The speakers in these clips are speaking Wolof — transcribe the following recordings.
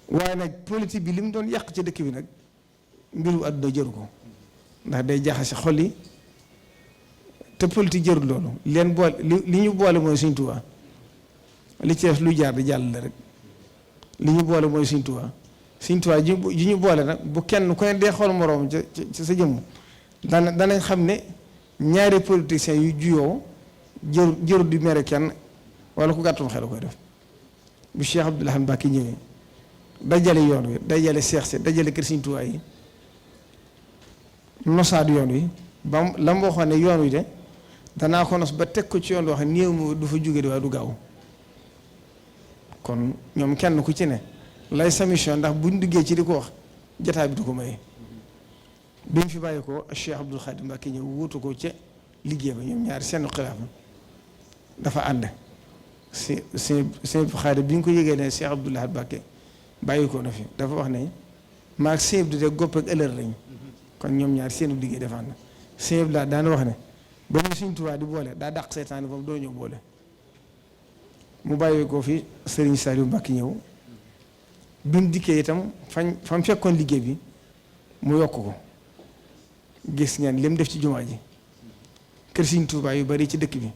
waaye nag politique bi li mu doon yàq ci dëkk bi nag mbiru àdduna jëru ko ndax day jaxase xol yi te politique jërul loolu leen boole li ñu boole mooy Sëñ Tuubaa li ci def lu jaar di jàll la rek li ñu boole mooy Sëñ Tuubaa Sëñ Tuubaa ji ñu boole nag bu kenn ku ne dee xool moroom ci sa jëmm danañ xam ne ñaari politiciens yu juyoo jërul di mere kenn wala ku gàttum xel koy def bu Cheikh Abdoul Ahad Mbacké ñëwee dajale yoon wi dajale seex si dajale kër Sëñ Tuubaa yi nosaat yoon wi ba la ma waxoon ne yoon wi de danaa ko nos ba teg ko ci yoon wax néew mu du fa jóge di waaye du gaaw kon ñoom kenn ku ci ne lay sa mission ndax buñ duggee ci di ko wax jataa bi du ko maye bi mu fi bàyyi ko Cheikh Abdoul Khadim Mbacké ñëw wuutu ko ca liggéey ba ñoom ñaari seen xilaafa dafa ànd seen xaari bi ñu ko yëgee ne Cheikh Abdoul Ahad Mbacké bàyyi ko na fi dafa wax ne maag sëñ bi de gopp ak ëllër lañ kon ñoom ñaar seenu liggéey dafa ànd sëñ bi laa daana wax ne ba ñu Sëñ Tuubaa di boole daa dàq seytaane foofu doo ñëw boole mu bàyyi ko fi Serigne Saliou Mbacké ñëw bi mu dikkee itam fam fekkoon liggéey bi mu yokk ko gis ngeen lim def ci jumaa ji kër Sëñ Tuubaa yu bari ci dëkk bi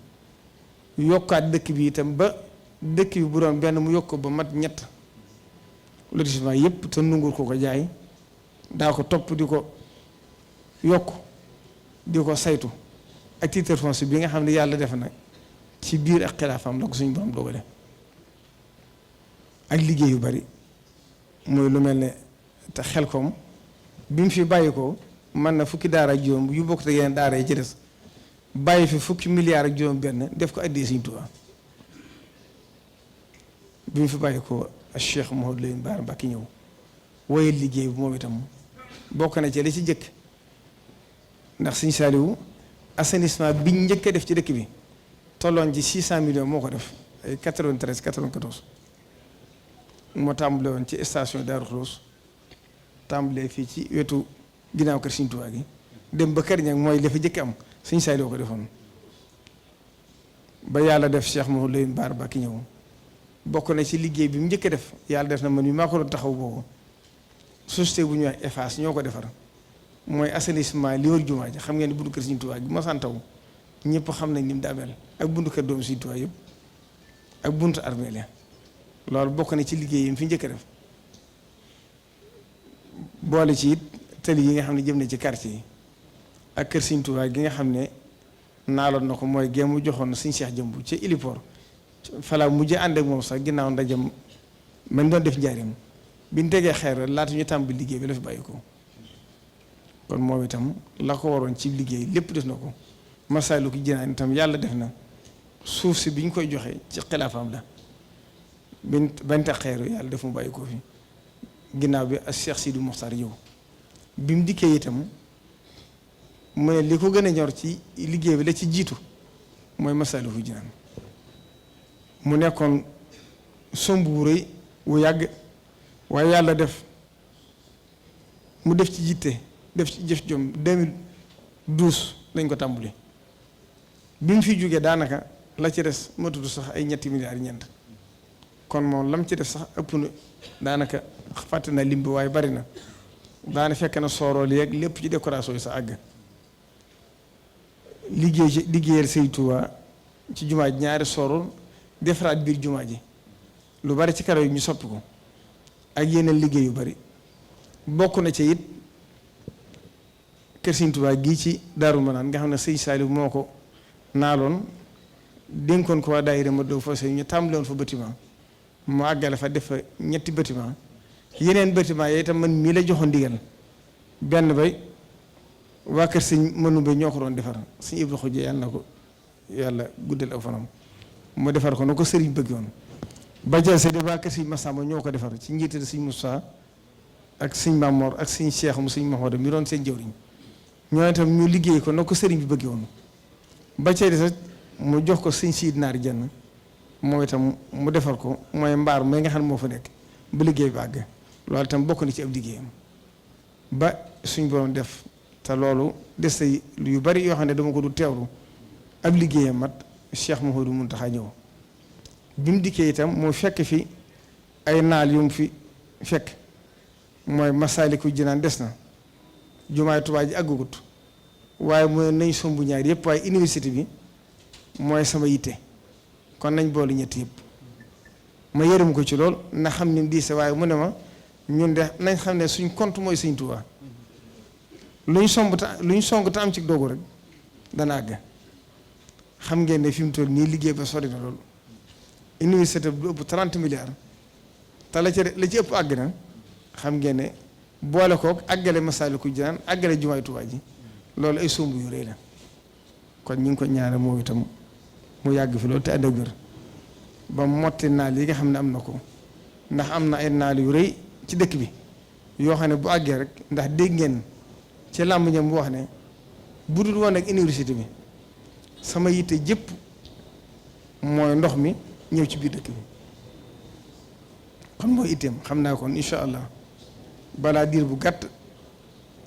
yokkaat dëkk bi itam ba dëkk bi bu doon benn mu yokk ko ba mat ñett lotissement yépp te nungul ko jaay daa ko topp di ko yokk di ko saytu ak titre foncier bi nga xam ne yàlla def na ci biir ak xilaafam la ko suñu borom dogale ak liggéey yu bari mooy lu mel ne te Xelkom bi mu fi bàyyi ko mën na fukki daara ak juróom yu bokk te yeneen daara yi ci des bàyyi fi fukki milliards ak juróom benn def ko addee Sëñ Tuubaa bi mu fi bàyyi ko Cheikh Mouhamadou Lamine Bara Mbacké ñëw woye liggéey bi moom itam bokk na ci li ci jëkk ndax Sëñ Saaliwu assainissement biñ njëkk a def ci dëkk bi tolloon ci 600 millions moo ko def ay 93 94 moo tàmbale woon ci station Darou Khoudoss tàmbalee fii ci wetu ginnaaw kër Sëñ Tuubaa gi dem ba kër ñag mooy li fa jëkk am Sëñ Saaliwu ko defoon ba yàlla def Cheikh Mouhamadou Lamine Bara Mbacké ñëw bokk na ci liggéey bi mu njëkk a def yàlla def na man mi maa ko doon taxaw boobu société bu ñuy wax EFAS ñoo ko defar mooy assainissement li wër jumaa ji xam ngeen ne buntu kër Sëñ Tuubaa gi mosaan taw ñëpp xam nañ ni mu daa mel ak buntu kër doomu Sëñ Tuubaa yëpp ak buntu armeel ya loolu bokk na ci liggéey yi mu fi njëkk a def boole ci it tali yi nga xam ne jëm na ci quartier yi ak kër Sëñ Tuubaa gi nga xam ne naaloon na ko mooy géemu joxoon Sëñ Cheikh Jëmbu ci héliport fala mujj ànd ak moom sax ginnaaw ndajam man doon def njaarim bi ñu tegee xeer laata ñu tàmbali liggéey bi la fi bàyyi ko kon moom itam la ko waroon ci liggéey lépp def na ko Masaalikul Jinaan itam yàlla def na suuf si bi ñu koy joxe ci xilaafam la bañ tax xeer yàlla def mu bàyyi ko fi ginnaaw bi ak Cheikh Sidi Mokhtar yow bi mu dikkee itam mu ne li ko gën a ñor ci liggéey bi la ci jiitu mooy Masaalikul Jinaan mu nekkoon somb wu rëy wu yàgg waaye yàlla def mu def ci jiite def ci jëf jom 2012 lañ ko tàmbuli bi mu fi jógee daanaka la ci des ma tudd sax ay ñetti milliards ñeent kon moom lam ci def sax ëpp na daanaka fàtte na lim bi waaye bari na daana fekk na soorool yeeg lépp ci décoration yi sa àgg liggéeyal Sëñ Tuubaa ci jumaa ji ñaari soorool defaraat biir jumaa ji lu bari ci karo yi ñu soppi ko ak yeneen liggéey yu bari bokk na ci it kër Sëñ Tuubaa gii ci Daaru Manaan nga xam ne Sëñ Saaliw moo ko naaloon dénkoon ko waa daayira ma doo foofu ñu tàmbaloon fa bâtiment mu àggale fa def fa ñetti bâtiment yeneen bâtiment yooyu itam man mii la joxoon ndigal benn bay waa kër Sëñ Manumbe ñoo ko doon defar Sëñ Ibra Xujje yàlla na ko yàlla guddal aw fanam mu defar ko na ko sëriñ bëgg woon ba jël sa di waa kër Sëñ Massamba ñoo ko defar ci njiital Sëñ Moussa ak Sëñ Mamor ak Sëñ Cheikh mu Sëñ Mahoda mi doon seen jëwriñ ñoo itam ñu liggéey ko na ko sëriñ bi bëgg woon ba cee des mu jox ko Sëñ Siid Naar Jenn moo itam mu defar ko mooy mbaar mooy nga xam ne moo fa nekk ba liggéey bi àgg loolu itam bokk na ci ab liggéeyam ba suñ borom def te loolu des yu bari yoo xam ne dama ko du teewlu ab liggéeyam mat Cheikh Mouhamadou Mountakha ñëw bi mu dikkee itam mu fekk fi ay naal yu mu fi fekk mooy Masaalikul Jinaan des na, jumaay Tuubaa ji àggugut, waaye mooy nañ sombu ñaar yëpp, waaye université bi mooy sama yitte, kon nañ boolu ñett yëpp. ma yërëm ko ci lool na xam ni diise, waaye mu ne ma ñun de nañ xam ne suñ compte mooy Sëñ Tuubaa, luñ song te am ci doogu rek dana àgg. xam ngeen ne fi mu toll nii liggéey ba sori na loolu, université bu ëpp 30 milliards te la ci ëpp àgg na. xam ngeen ne boole kook àggale Masaalikul Jinaan àggale jumaay Tuubaa ji loolu ay somb yu rëy la, kon ñu ngi ko ñaanal moom itam mu yàgg fi loolu te ànd ak wér ba motti naal yi nga xam ne am na ko, ndax am na ay naal yu rëy ci dëkk bi yoo xam ne bu àggee rek, ndax dégg ngeen ci làmb ñam bu wax ne bu dul woon ak université bi sama yitte jëpp mooy ndox mi ñëw ci biir dëkk bi, kon mooy itteem. xam naa kon incha allah balaa diir bu gàtt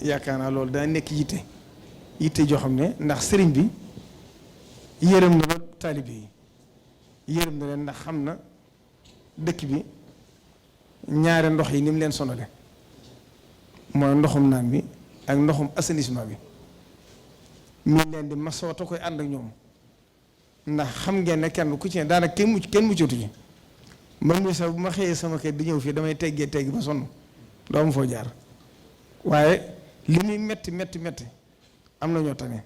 yaakaar naa loolu daa nekk yitte joo xam ne, ndax sëriñ bi yërëm na lool taalibe yi, yërëm na leen, ndax xam na dëkk bi ñaare ndox yi ni mu leen sonale, mooy ndoxum naan bi ak ndoxum assainissement bi. mi leen di masooto koy ànd ak ñoom, ndax xam ngeen ne kenn ku ci ne daanaka kenn muccatu ci. man mii sax bu ma xëyee sama kër di ñëw fii damay teggi ba sonn doo am foo jaar, waaye li muy metti am na ñoo tane,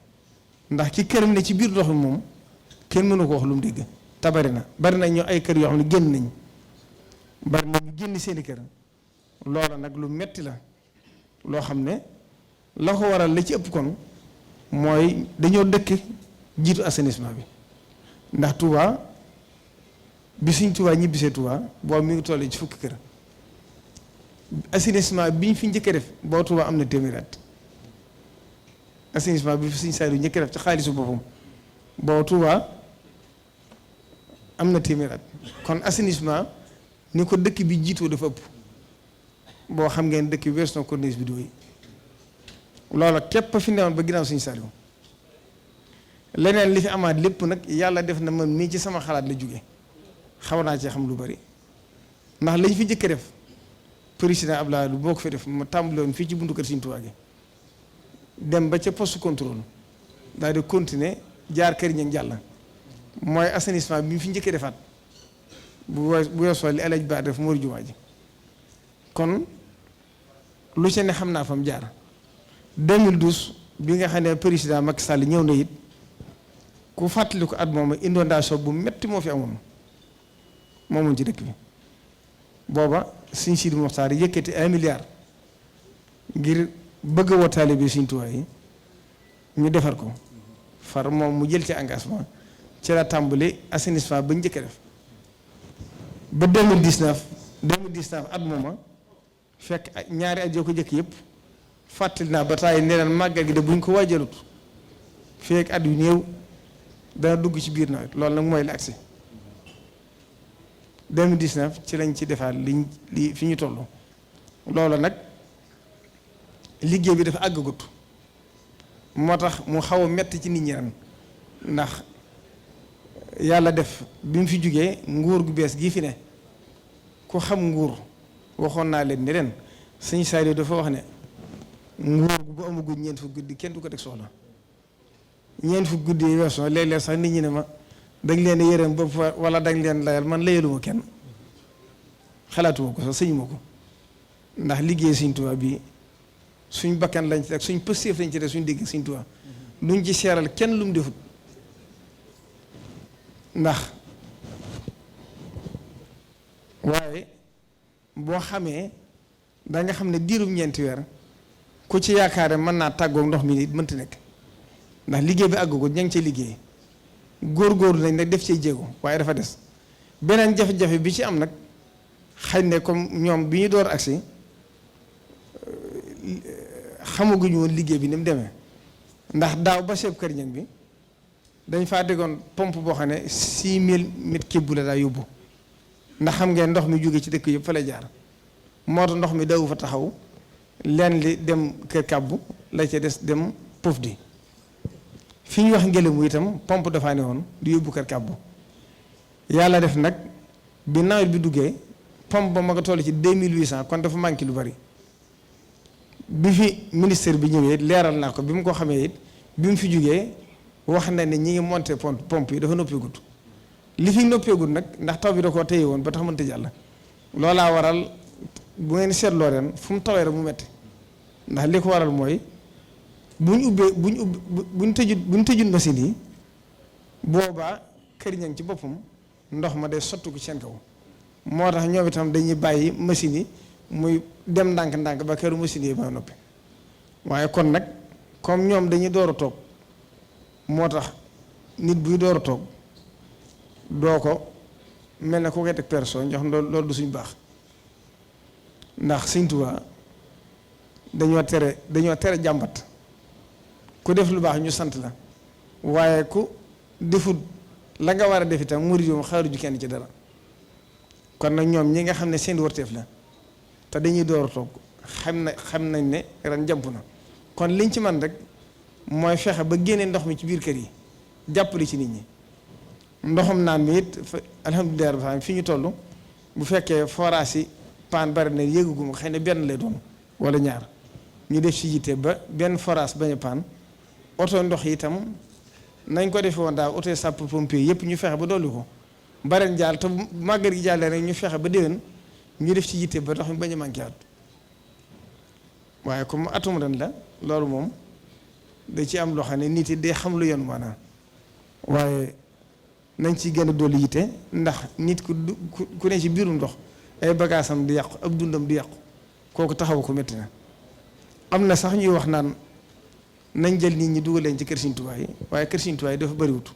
ndax ki këram ne ci biir ndox mi moom kenn mënu ko wax lu mu dégg. te bari na ñoo ay kër yoo xam ne génn nañ, bari na ñu génn seeni kër. loola nag lu metti la, loo xam ne la ko waral la ci ëpp kon mooy dañoo dëkk jiitu assainissement bi. ndax Touba bi Sëñ Touba ñibbisee Touba boobu mi ngi toll ci fukki kër, assainissement bi ñu fi njëkk a def boo Touba am na téeméeri at. assainissement bi fi Sëñ Saaliw njëkk a def ci xaalisu boppam boo Touba am na téeméeri at. kon assainissement ni ko dëkk bi jiitoo dafa ëpp. boo xam ngeen dëkk bi wees na corniche bi dooy loola képp fi newoon ba ginnaaw Sëñ Saaliw. leneen li fi amaat lépp nag yàlla def na man mii ci sama xalaat la jóge, xaw naa ci xam lu bari, ndax lañ fi njëkk a def président Abdoulaye boo ko fi def ma tàmbali woon fii ci buntu kër Sëñ Tuubaa gi dem ba ca poste contrôle daal di continuer jaar kër ña jàll, mooy assainissement bi mu fi njëkk a defaat bu weesoo li Alaaji Ba def mooy jumaa ji. kon lu ci ne xam naa fa mu jaar. 2012 bi nga xam ne président Macky Sall ñëw na it ku fàttali ko at moom inondation bu metti moo fi amoon moomoon ci dëkk bi. booba Sëñ Sidi Moxtaar yëkkati 1 milliard ngir bëgg a woo taalibe Sëñ Tuubaa yi ñu defar ko, far moom mu jël ci engagement ci la tàmbali assainissement ba njëkk a def ba 2019 at mooma fekk ñaari at yoo ko jëkk yëpp fàttali naa ba taay ne leen màggal gi de buñ ko waajalut fekk at yu néew dana dugg ci biir nawet. loolu nag mooy la agsi 2019 ci lañ ci defaat li fi ñu toll. loolu nag liggéey bi dafa àggagut, moo tax mu xaw a metti ci nit ñi ren, ndax yàlla def bi mu fi jógee nguur gu bees gii fi ne ku xam nguur waxoon naa leen ni ren Sëñ Saaliw dafa wax ne nguur bu amagul ñeent fu guddi kenn du ko teg soxla. ñeent fu guddi yi weesoo léeg-léeg sax nit ñi ne ma dañ leen yërëm ba wala dañ leen layal, man layaluma kenn, xalaatuma ko sax sëñuma ko, ndax liggéey Sëñ Tuubaa bi suñ bakkan lañ ci teg, suñ pëstéef lañ ci teg, suñ dégg Sëñ Tuubaa duñ ci seeral kenn lu mu defut. ndax waaye boo xamee da nga xam ne diirum ñeenti weer ku ci yaakaare mën naa tàggoog ndox mi nit mënta nekk, ndax liggéey bi àggu ko ña ngi cee liggéey góor-góorlu nañ nag def cee jéego, waaye dafa des. beneen jafe-jafe bi ci am nag xëy ne comme ñoom bi ñu door agsi xamaguñu woon liggéey bi ni mu demee, ndax daaw ba seeb kër ñang bi dañ faa déggoon pompe boo xam ne 6000 mètres cube la daa yóbbu, ndax xam ngeen ndox mi jóge ci dëkk yëpp fa lay jaar, moo tax ndox mi dawu fa taxaw, leen li dem kër kàbbu la ca des dem pof di fi ñu wax ngelaw itam pompe dafaa ne woon du yóbbu kër kàbbu. yàlla def nag bi nawet bi duggee pompe ba ma nga toll ci 2800 kon dafa manqué lu bari bi fi ministère bi ñëwee leeral naa ko bi mu ko xamee it bi mu fi jógee wax na ne ñi ngi monté pompe yi dafa noppeegut li fi noppeegut nag ndax taw bi da koo téye woon ba tax mënta jàll loolaa waral bu ngeen seetloo ren fu mu tawee rek mu metti ndax li ko waral mooy buñ tëjut machine yi boobaa kër ñang ci boppam ndox ma day sotti ko seen kaw moo tax ñoom itam dañuy bàyyi machine yi muy dem ndànk-ndànk ba këru machine yi ba noppi waaye kon nag comme ñoom dañuy door a toog moo tax nit buy door a toog doo ko mel ne ku koy teg personne jox loolu du suñ baax ndax Sëñ Tuubaa dañoo tere jàmbat ku def lu baax ñu sant la waaye ku defut la nga war a def itam murid yoom xaaruju kenn ci dara kon nag ñoom ñi nga xam ne seen warteef la te dañuy door a toog xam nañ ne ren jàmp na kon liñ ci man rek mooy fexe ba génne ndox mi ci biir kër yi jàppale ci nit ñi ndoxam naan mi it alhamdulilah rabbil alamin fi ñu toll bu fekkee forage yi paan bari na yéegugum xëy na benn lay doon wala ñaar ñu def ci yitte ba benn forage bañ a paan oto ndox yi itam nañ ko defee woon daaw oto sapeur pompier yëpp ñu fexe ba dolli ko bareen jaal te màggal gi jàllee rek ñu fexe ba déwén ñu def ci yitte ba ndox mi bañ a manqué at waaye comme atum ren la loolu moom da ci am loo xam ne nit yi day xam lu yoon maanaam waaye nañ ci gën a dolli yitte ndax nit ku ne ci biirum ndox ay bagaasam di yàqu ab dundam di yàqu kooku taxaw ko métti na am na sax ñuy wax naan nañ jël nit ñi dugal leen ci kër Sëñ Tuubaa yi waaye kër Sëñ Tuubaa yi dafa bëriwut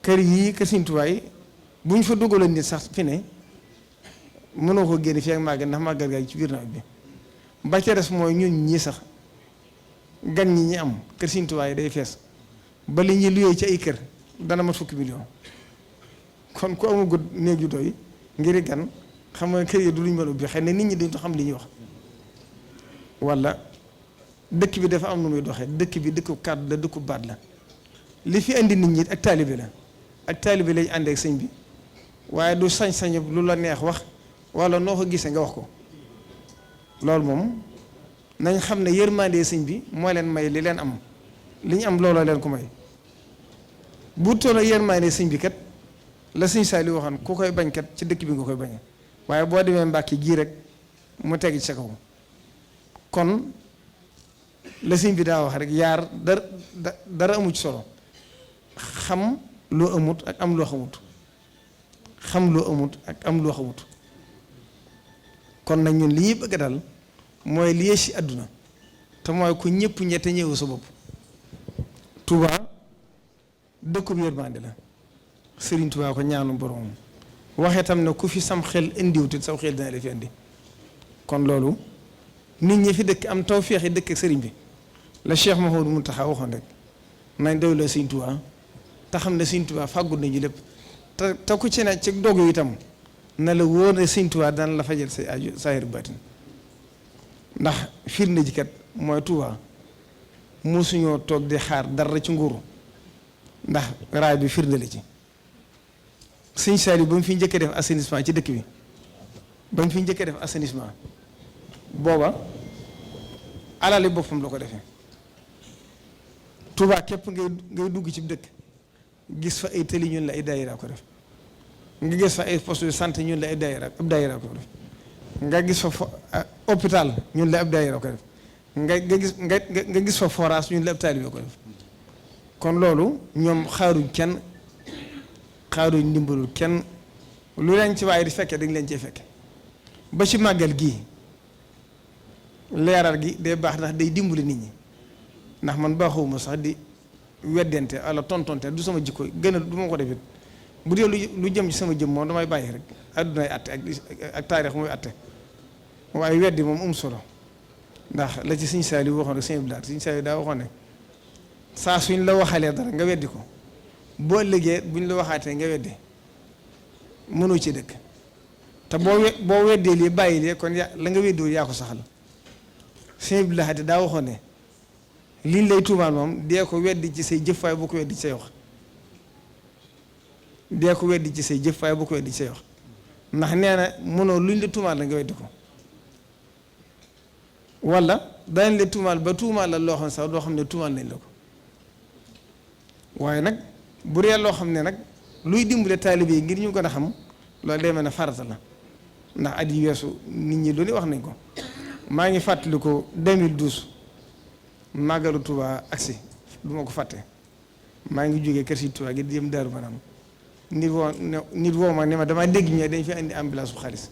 kër yii kër Sëñ Tuubaa yi bu ñu fa dugaloon nit sax fi ne mënoo ko génne fii ak màggal ndax màggal gaa ci biir nawet bi ba ca des mooy ñun ñii sax gan ñi am kër Sëñ Tuubaa yi day fees ba li ñuy luyee ci ay kër dana mat fukki million kon ku amul néeg yu doy ngir gan xam nga kër yi du luñ mën a ubbi xëy na nit ñi dañu xam li ñuy wax wala dëkk bi dafa am nu muy doxee dëkk bi dëkku kàddu la dëkku baat la li fi indi nit ñi ak taalibe la ak taalibe lañ àndee ak sëñ bi waaye du sañ-sañ lu la neex wax wala noo ko gisee nga wax ko loolu moom nañ xam ne yërmande sëñ bi moo leen may li leen am li ñu am looloo leen ko may bu toll yërmande sëñ bi kat la sëñ Saaliw waxoon ku koy bañ kat ci dëkk bi nga koy bañee waaye boo demee Mbàkke gii rek mu teg ci sa kaw kon la sëñ bi daa wax rek yaar dara amu ci solo xam loo amut ak am loo xamut xam loo amut ak am loo xamut kon nag ñun li ñuy bëgg dal mooy li yées ci àdduna te mooy ku ñëpp ñette ñëwu sa bopp Touba dëkkub yërmande la Sëriñ Touba ko ñaanu borom waxee tam ne ku fi sam xel indiwut saw xel dina la fi indi kon loolu nit ñi fi dëkk am tawfeex yi dëkk ak sëriñ bi la Cheikh Mouhamadou Mountakha waxoon rek nañ doyloo Sëriñ Touba te xam ne Sëriñ Touba fàggul nañu lépp te ku ci ne ci dogu itam na la wóor ne Sëriñ Touba daan la fajal say aju saahir baatin ndax firnde ji kat mooy Touba mosuñoo toog di xaar dara ci nguuru ndax raay bi firnde la ci Sëriñ Saaliw ba mu fi njëkk def assainissement ci dëkk bi ba mu fi njëkk def assainissement booba alali boppam la ko defee Touba képp ngay dugg ci dëkk gis fa ay tëli ñun la ay daayira ko def nga gis fa ay poste de santé ñun la ay daayira ab daayira ko def nga gis fa hôpital ñun la ab daayira ko def nga gis fa forage ñun la ab taalibe ko def kon loolu ñoom xaaruñ kenn xaaruñ ndimbalul kenn lu leen ci waaye di fekkee dañ leen cee fekke ba ci màggal gii leeral gi day baax ndax day dimbali nit ñi ndax man baaxuma sax di weddente walla tontonte du sama jikko gën a du ma ko defit bu dee lu jëm ci sama jëm moom damay bàyyi rek addunay atte ak taarix muy atte waaye weddi moom solo ndax la ci Sëñ Saaliw waxoon rek Sëñ Blaat Sëñ Saaliw daa waxoon ne saa suñ la waxalee dara nga weddi ko boo ëllëgee buñ la waxaatee nga weddi mënoo ci dëkk te boo weddee lii bàyyi lii kon la nga weddiwul yaa ko saxal Sëñ Blaat daa waxoon ne liñ lay tuumaal moom dee ko weddi ci say jëf waaye boo ko weddi ci say wax dee ko weddi ci say jëf waaye boo ko weddi ci say wax ndax nee na mënoo luñ la tuumaal la nga weddi ko wala dañ la tuumaal ba tuumaal la loo xam sax doo xam ne tuumaal nañ la ko waaye nag bu dee loo xam ne nag luy dimbale taalibe yi ngir ñu gën a xam loolu day mel ne farata la ndax at yi weesu nit ñi lu ne wax nañ ko maa ngi fàttali ko 2012 màggalu Touba agsi du ma ko fàtte maa ngi jógee kër si Touba gi di jëm Daaru Manaan nit woo ma ne ma damaa dégg ñe dañ fi indi ambulance bu xaalis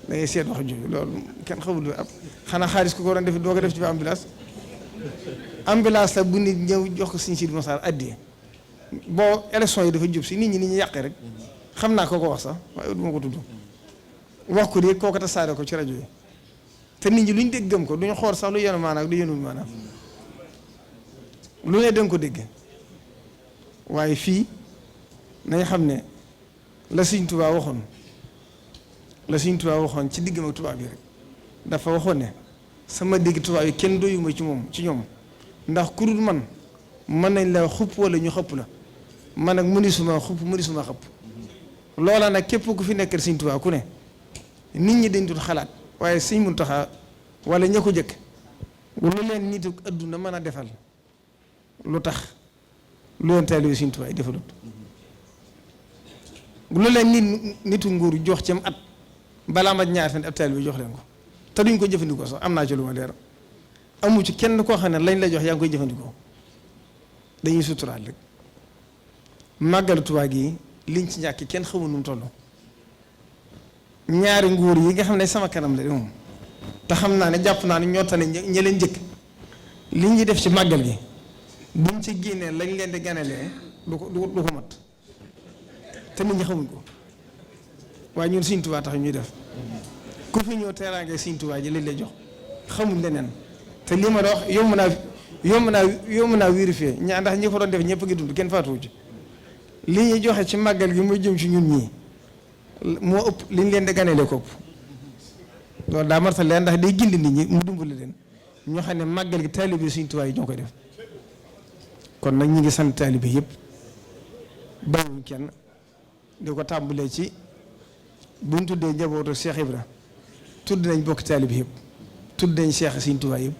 da ngay seet wax jooju loolu kenn xamul ab xanaa xaalis ku ko doon def doo ko def ci ambulance la bu nit ñëw jox ko Sëñ Sidi Moxtaar addiya boo élection yi dafa jub si nit ñi yàqee rek xam naa ko wax sax waaye du ma ko tudd wax ko de kooku tasaare ko ci rajo yi te nit ñi lu ñu dégg gëm ko du ñu xool sax lu yenu maanaam du yenul maanaam lu ne danga ko dégg waaye fii nañ xam ne la Sëñ Tuubaa waxoon ci diggam ak tubaab yi rek dafa waxoon ne sama digg tubaab yi kenn doyuma ci ñoom ndax ku dul man mën nañ la xupp wala ñu xëpp la man nag mënisuma xupp mënisuma xëpp loola nag képp ku fi nekkal Sëñ Tuubaa ku ne nit ñi dañ dul xalaat waaye Sëñ Muntaxa wala ña ko jëkk lu leen nitu adduna mën a defal lu tax lu leen taalibe Sëñ Tuubaa yi defalut lu leen nitu nguur jox ci at balaa ma ñaar fan ab taalibe jox leen ko te duñ ko jëfandikoo sax am naa ci lu ma leer amu ci kenn koo xam ne lañ la jox yaa ngi koy jëfandikoo dañuy suturaal rek màggalu Tuubaa gi liñ ci ñàkk kenn xamul nu mu toll ñaari nguur yi nga xam ne sama kanam la moom te xam naa ne jàpp naa ne ñoo tane ña leen njëkk li ñuy def ci màggal gi buñ ci génnee lañ leen di ganalee du ko mat te nit ñi xamuñ ko waaye ñun Sëñ Tuubaa tax ñuy def ku fi ñëw teraange Sëñ Tuubaa ji lañ lay jox xamuñ leneen te li ma la wax yomb naa vérifier ndax ñi ko doon def ñëpp ngi dund kenn faatuwu ci li ñuy joxe ci màggal gi muy jëm ci ñun ñii moo ëpp li ñu leen di ganeele ko ëpp loolu daa marta leen ndax day gindi nit ñi mu dimbali leen ñoo xam ne màggal gi taalibe Sëñ Tuubaa yi ñoo koy def kon nag ñi ngi sant taalibe yëpp bàyyiwuñ kenn di ko tàmbalee ci buñ tuddee njabootu Cheikh Ibra tudd nañ bokk taalibe yëpp tudd nañ Cheikh Sëñ Tuubaa yëpp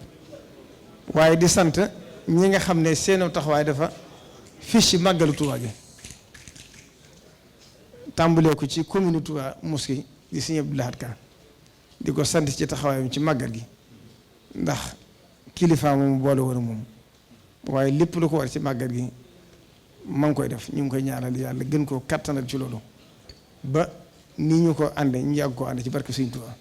waaye di sant ñi nga xam ne seen taxawaay dafa fii ci màggalu Tuubaa gi tàmbalee ko ci commune Touba Mosquée di Sëñ Abdou Lahad Ka di ko sant ci taxawaayam ci màggal gi ndax kilifa moom boole woon moom waaye lépp lu ko war ci màggal gi ma ngi koy def ñu ngi koy ñaanal yàlla gën koo kattanal ci loolu ba ni ñu ko ànde ñu yàgg koo ànd ci barke Sëñ Touba